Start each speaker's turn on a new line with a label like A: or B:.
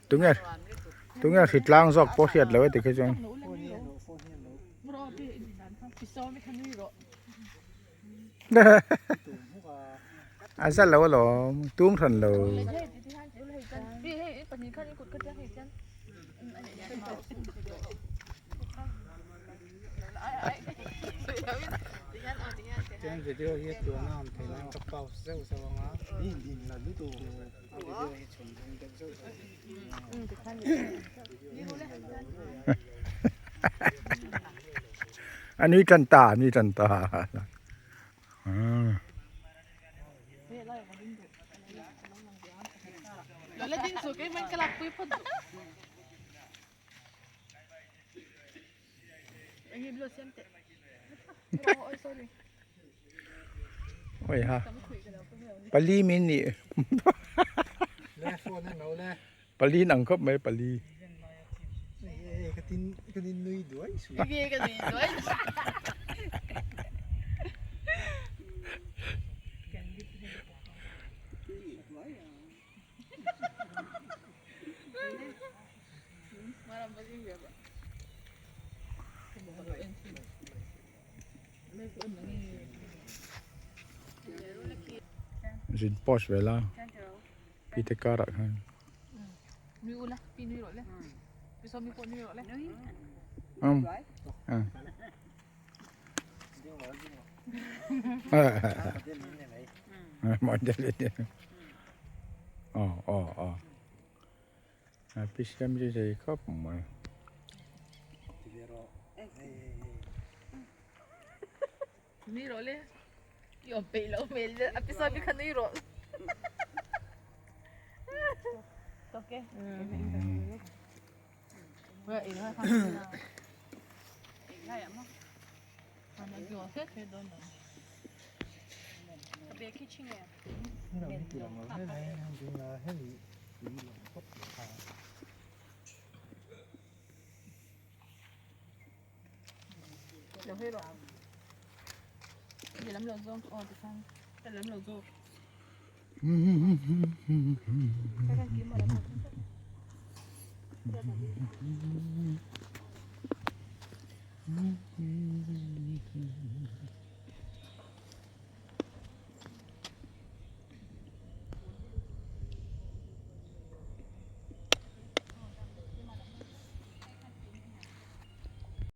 A: Tunge tunge hritlang zawk pawh hriat loh e tikhi chuan. A za lo alawm tum hran lo. A nui tan ta a nui tan ta. Oi ha pali min nih pali nang khawp mai pali Zin post ve la pi te karah khan um aw aw aw Pi siam hi zei khawp mai.
B: Nui rawh le. I awm peih loh hmel le. A pi sawi kha nui rawh. Tawk e.